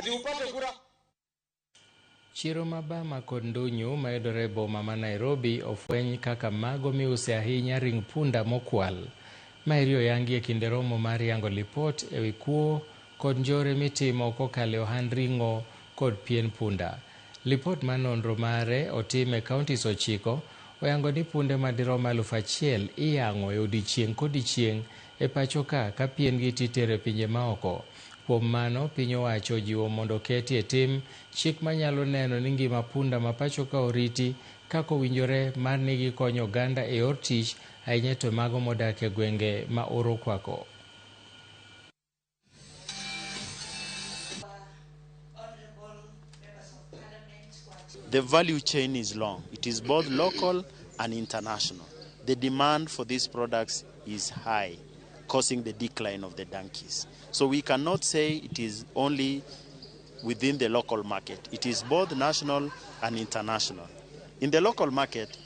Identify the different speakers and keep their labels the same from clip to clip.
Speaker 1: Ati upate kura.
Speaker 2: Chiro ma Bama kod Ndunyu mayudore e boma ma Nairobi ofweny kaka mago miuse ahinya ring punda mokwal. Maeri oyangi e kinde romo mar yango lipot ewi kuo kod njore mitimo kokalo e ohand ring'o kod pien punda. Lipot mar nonro mare otim e counties 9 oyango ni punde madirom 1000 iyang'o e odiechieng' kodiechieng' e pacho ka ka pien gi titero e pinje maoko. Kuom mano, piny owacho ojiwo mondo oketi e tim chik manyalo neno ni ngima punda ma pacho ka oriti kaka owinjore mar ni gikonyo oganda e yor tich ahinya to mago modak e gwenge ma oro okwako.
Speaker 3: The value chain is long. It is both local and international. The demand for these products is high, causing the decline of the donkeys. So we cannot say it is only within the local market. It is both national and international. In the local market,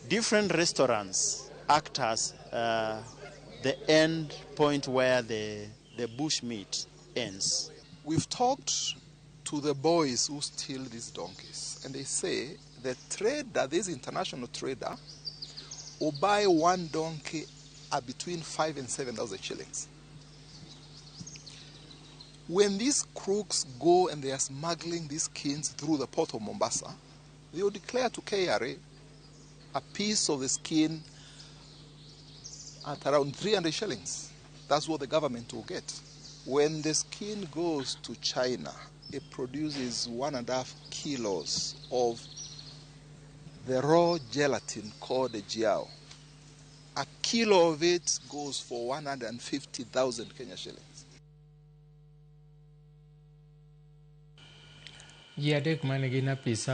Speaker 3: different restaurants act as the end point where the bush meat ends.
Speaker 4: We've talked to the boys who steal these donkeys, and they say the trader, this international trader, will buy one donkey at between 5 and 7,000 shillings. When these crooks go and they are smuggling these skins through the port of Mombasa, they will declare to KRA a piece of the skin at around 300 shillings. That's what the government will get. When the skin goes to China, it produces 1.5 kilos of the raw gelatin called the jiao. A kilo of it goes for 150,000 Kenya shillings.
Speaker 2: Ji adek mane gin apisa